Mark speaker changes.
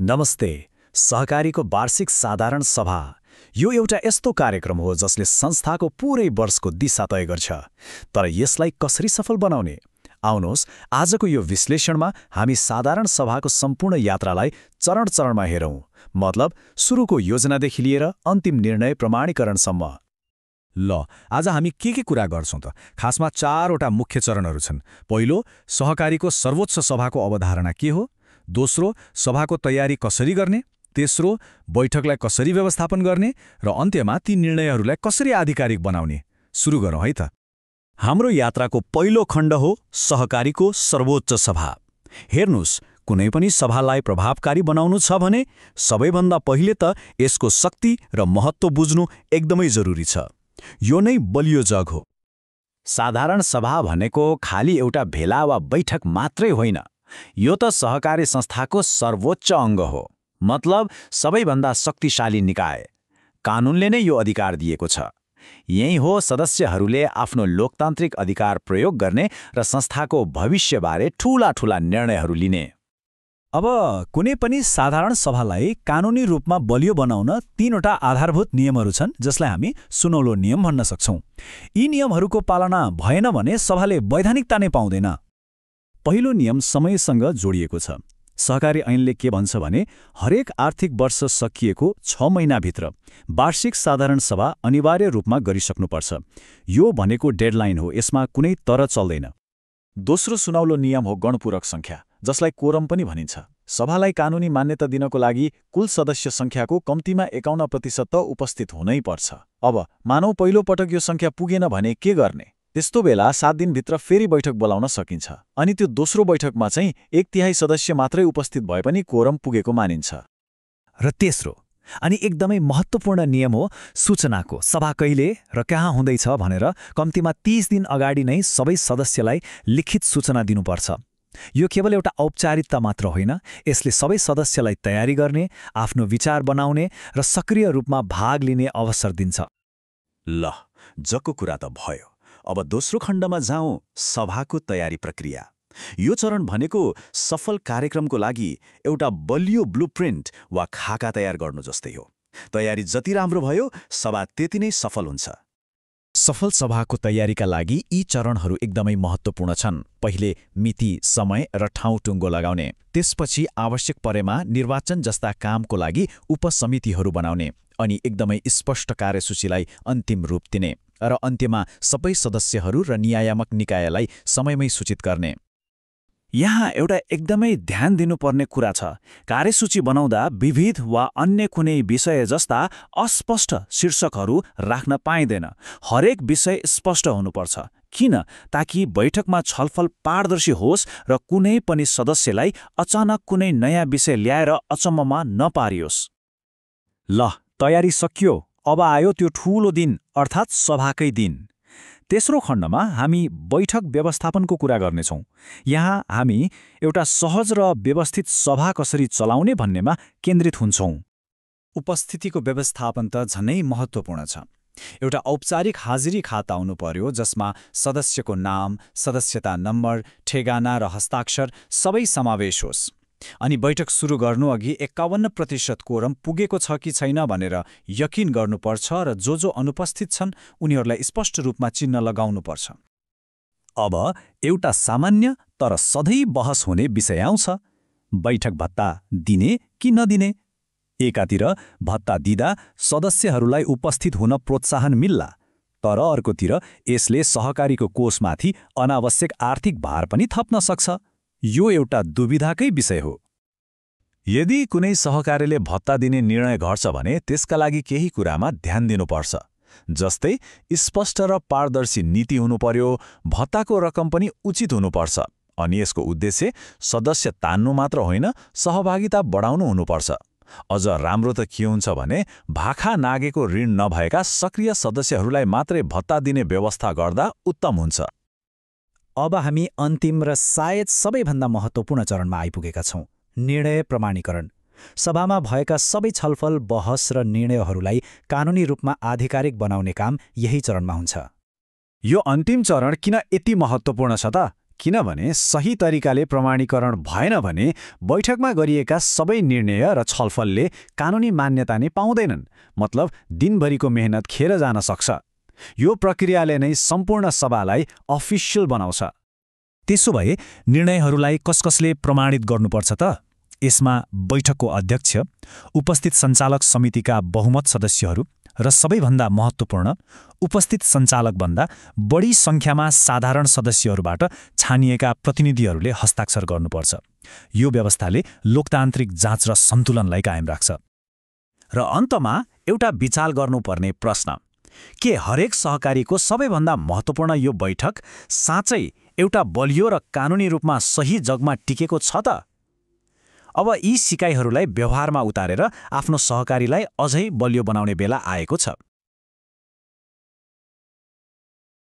Speaker 1: नमस्ते। सहकारीको वार्षिक साधारण सभा यो एउटा यस्तो कार्यक्रम हो जसले संस्थाको पूरै वर्षको दिशा तय गर्छ। तर यसलाई कसरी सफल बनाउने? आउनुहोस् आजको यो विश्लेषणमा हामी साधारण सभाको सम्पूर्ण यात्रालाई चरण-चरणमा हेरौँ। मतलब सुरुको योजनादेखि लिएर अन्तिम निर्णय प्रमाणीकरणसम्म।
Speaker 2: ल, आज हामी के कुरा गर्छौं त? खासमा 4वटा मुख्य चरणहरू छन्। पहिलो, सहकारीको सर्वोच्च सभाको अवधारणा के हो? दोस्रो, सभाको तयारी कसरी गर्ने? तेस्रो, बैठकलाई कसरी व्यवस्थापन गर्ने? र अन्त्यमा ती निर्णयहरूलाई कसरी आधिकारिक बनाउने? सुरु गरौँ है त।
Speaker 1: हाम्रो यात्राको पहिलो खण्ड हो सहकारीको सर्वोच्च सभा। हेर्नुस्, कुनै पनि सभालाई प्रभावकारी बनाउनु छ भने सबैभन्दा पहिले त यसको शक्ति र महत्त्व बुझ्नु एकदमै जरुरी छ। यो नै बलियो जग हो। साधारण सभा भनेको खाली एउटा भेला वा बैठक मात्रै होइन। यो त सहकारी संस्थाको सर्वोच्च अङ्ग हो। मतलब सबैभन्दा शक्तिशाली निकाय। कानुनले नै यो अधिकार दिएको छ। यही हो सदस्यहरूले आफ्नो लोकतान्त्रिक अधिकार प्रयोग गर्ने र संस्थाको भविष्यबारे ठूला निर्णयहरू लिने।
Speaker 2: अब कुनै पनि साधारण सभालाई कानुनी रूपमा बलियो बनाउन 3वटा आधारभूत नियमहरू छन्, जसलाई हामी सुनौलो नियम भन्न सक्छौं। यी नियमहरूको पालना भएन भने सभाले वैधानिकता नै पाउँदैन। पहिलो नियम समयसँग जोडिएको छ। सहकारी ऐनले के भन्छ भने हरेक आर्थिक वर्ष सकिएको 6 महिनाभित्र वार्षिक साधारण सभा अनिवार्य रूपमा गरिसक्नुपर्छ। यो भनेको डेडलाइन हो, यसमा कुनै तर चल्दैन।
Speaker 3: दोस्रो सुनौलो नियम हो गणपूरक संख्या, जसलाई कोरम पनि भनिन्छ। सभालाई कानुनी मान्यता दिनको लागि कुल सदस्य संख्याको कम्तीमा 51% त उपस्थित हुनै पर्छ। अब मानौ पहिलो पटक यो संख्या पुगेन भने के गर्ने? त्यस्तो बेला 7 दिनभित्र फेरि बैठक बोलाउन सकिन्छ। अनि त्यो दोस्रो बैठकमा चाहिँ 1/3 सदस्य मात्रै उपस्थित भए पनि कोरम पुगेको मानिन्छ।
Speaker 2: र तेस्रो अनि एकदमै महत्त्वपूर्ण नियम हो सूचनाको। सभा कहिले र कहाँ हुँदैछ भनेर कम्तीमा 30 दिन अगाडि नै सबै सदस्यलाई लिखित सूचना दिनुपर्छ। यो केवल एउटा औपचारिकता मात्र होइन, यसले सबै सदस्यलाई तयारी गर्ने, आफ्नो विचार बनाउने र सक्रिय रूपमा भाग लिने अवसर दिन्छ।
Speaker 1: ल, जको कुरा त भयो। अब दोस्रो खण्डमा जाउँ, सभाको तयारी प्रक्रिया। यो चरण भनेको सफल कार्यक्रमको लागि एउटा बलियो ब्लुप्रिन्ट वा खाका तयार गर्नु जस्तै हो। तयारी जति राम्रो भयो, सभा त्यति नै सफल हुन्छ।
Speaker 2: सफल सभाको तयारीका लागि यी चरणहरू एकदमै महत्त्वपूर्ण छन्। पहिले मिति, समय र ठाउँ टुङ्गो लगाउने। त्यसपछि आवश्यक परेमा निर्वाचन जस्ता कामको लागि उपसमितिहरू बनाउने। अनि एकदमै स्पष्ट कार्यसूचीलाई अन्तिम रूप दिने। र अन्त्यमा सबै सदस्यहरू र नियामक निकायलाई समयमै सूचित गर्ने। यहाँ एउटा एकदमै ध्यान दिनुपर्ने कुरा छ। कार्यसूची बनाउँदा विविध वा अन्य कुनै विषय जस्ता अस्पष्ट शीर्षकहरू राख्न पाइँदैन। हरेक विषय स्पष्ट हुनुपर्छ। किन? ताकि बैठकमा छलफल पारदर्शी होस् र कुनै पनि सदस्यलाई अचानक कुनै नयाँ विषय ल्याएर अचम्ममा नपारियोस्। ल, तयारी सकियो। अब आयो त्यो ठूलो दिन, अर्थात् सभाकै दिन। तेस्रो खण्डमा हामी बैठक व्यवस्थापनको कुरा गर्नेछौँ। यहाँ हामी एउटा सहज र व्यवस्थित सभा कसरी चलाउने भन्नेमा केन्द्रित हुन्छौँ। उपस्थितिको व्यवस्थापन त झनै महत्त्वपूर्ण छ। एउटा औपचारिक हाजिरी खाता हुनु पर्यो, जसमा सदस्यको नाम, सदस्यता नम्बर, ठेगाना र हस्ताक्षर सबै समावेश होस्। अनि बैठक सुरु गर्नुअघि 51% कोरम पुगेको छ कि छैन भनेर यकिन गर्नुपर्छ र जो अनुपस्थित छन् उनीहरूलाई स्पष्ट रूपमा चिन्ह लगाउनुपर्छ।
Speaker 1: अब एउटा सामान्य तर सधैँ बहस हुने विषय आउँछ। बैठक भत्ता दिने कि नदिने? एकातिर भत्ता दिँदा सदस्यहरूलाई उपस्थित हुन प्रोत्साहन मिल्ला, तर अर्कोतिर यसले सहकारीको कोषमाथि अनावश्यक आर्थिक भार पनि थप्न सक्छ। यो एउटा दुविधाकै विषय हो। यदि कुनै सहकारीले भत्ता दिने निर्णय गर्छ भने त्यसका लागि केही कुरामा ध्यान दिनुपर्छ। जस्तै स्पष्ट र पारदर्शी नीति हुनु पर्यो, भत्ताको रकम पनि उचित हुनुपर्छ, अनि यसको उद्देश्य सदस्य तान्नु मात्र होइन, सहभागिता बढाउनु हुनुपर्छ। अझ राम्रो त के हुन्छ भने भाखा नागेको ऋण नभएका सक्रिय सदस्यहरूलाई मात्रै भत्ता दिने व्यवस्था गर्दा उत्तम हुन्छ।
Speaker 2: अब हामी अन्तिम र सायद सबैभन्दा महत्त्वपूर्ण चरणमा आइपुगेका छौँ, निर्णय प्रमाणीकरण। सभामा भएका सबै छलफल, बहस र निर्णयहरूलाई कानुनी रूपमा आधिकारिक बनाउने काम यही चरणमा हुन्छ।
Speaker 1: यो अन्तिम चरण किन यति महत्त्वपूर्ण छ त?
Speaker 3: किनभने सही तरिकाले प्रमाणीकरण भएन भने बैठकमा गरिएका सबै निर्णय र छलफलले कानुनी मान्यता नै पाउँदैनन्, मतलब दिनभरिको मेहनत खेर जान सक्छ। यो प्रक्रियाले नै सम्पूर्ण सभालाई अफिसियल बनाउँछ।
Speaker 1: त्यसो भए निर्णयहरूलाई कसले प्रमाणित गर्नुपर्छ त? यसमा बैठकको अध्यक्ष, उपस्थित सञ्चालक समितिका बहुमत सदस्यहरू र सबैभन्दा महत्त्वपूर्ण, उपस्थित सञ्चालकभन्दा बढी सङ्ख्यामा साधारण सदस्यहरूबाट छानिएका प्रतिनिधिहरूले हस्ताक्षर गर्नुपर्छ। यो व्यवस्थाले लोकतान्त्रिक जाँच र सन्तुलनलाई कायम राख्छ। र अन्तमा एउटा विचार गर्नुपर्ने प्रश्न, के हरेक सहकारीको सबैभन्दा महत्त्वपूर्ण यो बैठक साँच्चै एउटा बलियो र कानुनी रूपमा सही जगमा टिकेको छ त? अब यी सिकाइहरूलाई व्यवहारमा उतारेर आफ्नो सहकारीलाई अझै बलियो बनाउने बेला आएको छ।